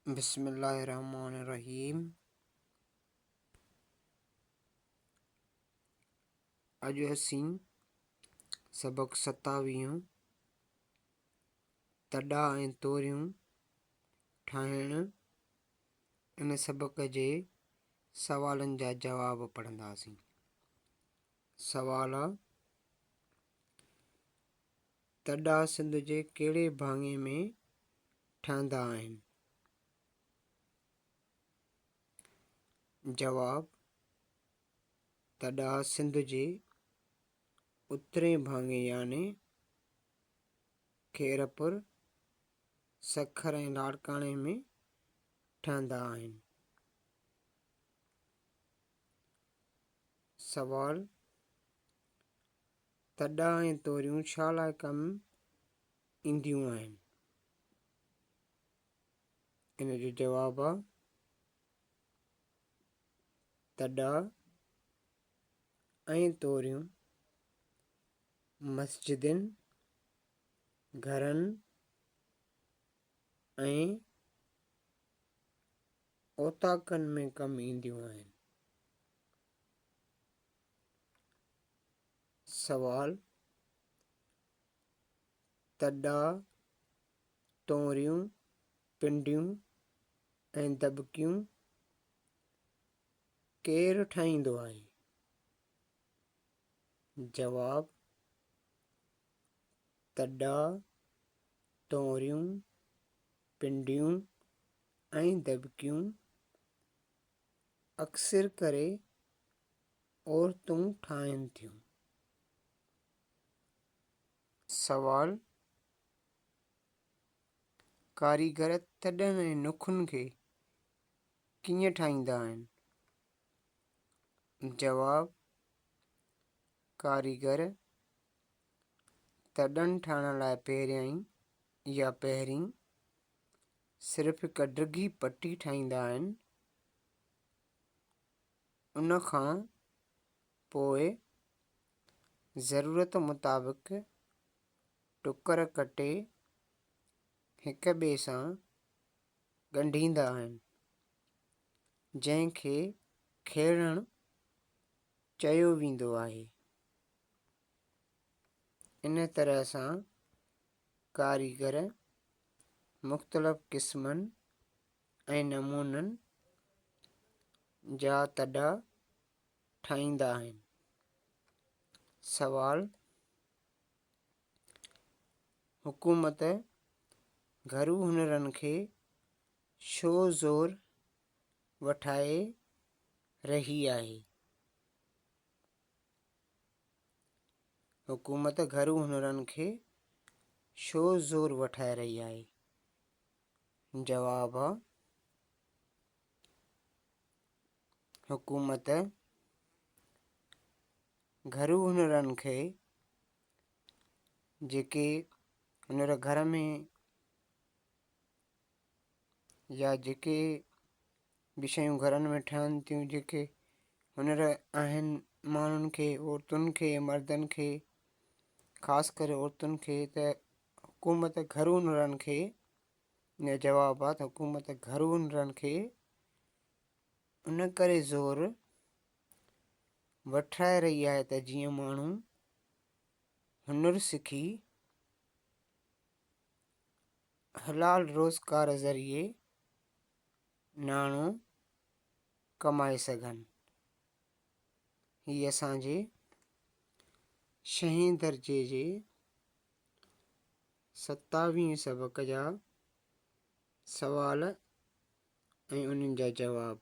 بسم الله الرحمٰن الرحيم اڄ اسين سبق ستاويهون تڏا ۽ توريون ٺاهڻ ان سبق جي سوالن جا جواب پڙهنداسين. سوال، تڏا سنڌ جي ڪهڙي ڀاڱي ۾ ٺهندا آهن؟ جواب، تڏا سنڌ جي اترئين ڀاڱي يعني خيرپور، سکر ۽ لاڙڪاڻي ۾ ٺهندا آهن. سوال، تڏا ۽ توريون ڇا لاء ڪم اينديون آهن؟ ان جو جواب آ تڏا ۽ توريون مسجدن، گهرن ۽ اوطاقن ۾ ڪم اينديون آهن. سوال، تڏا، تونريون، پنڊيون ۽ دٻڪيون ڪير ٺاهيندو آهي؟ جواب، تڏا، تونريون، پنڊيون ۽ دٻڪيون اڪثر ڪري عورتون ٺاهين ٿيون. سوال، ڪاريگر تڏن ۽ نکن کي ڪيئن ٺاهيندا آهن؟ جواب، ڪاريگر تڏن ٺاهڻ لاء پهريائين يا پهرين صرف هڪ ڊگهي پٽي ٺاهيندا آهن، ان کان پوء ضرورت مطابق ٽڪر ڪٽي هڪ ٻئي سان ڳنڍيندا آهن، جنهن کي کيڙڻ چيو ويندو آهي. ان طرح سان ڪاريگر مختلف قسمن ۽ نمونن جا تڏا ٺاهيندا آهن. سوال، حڪومت گهرو هنرن کي ڇو زور وٺائي رهي آهي؟ حڪومت گهرو هنرن کي ڇو زور وٺائي رهي آهي؟ جواب، حڪومت گهرو هنرن کي جيڪي هنر گهر ۾ يا جيڪي به شيون گهرن ۾ ٺهن ٿيون جيڪي هنر آهن ماڻهن کي عورتن کي مردن کي خاص ڪري عورتن کي ته حڪومت گهرو هنرن کي ان جو جواب آ ته حڪومت گهرو هنرن کي ان ڪري زور وٺرائي رهي آهي ته جيئن ماڻهو هنر سکي حلال روزگار ذريعي ناڻو ڪمائي سگهن. هي اسان جي ڇهين درجي جي ستاويهين سبق جا سوال ۽ انهن جا جواب.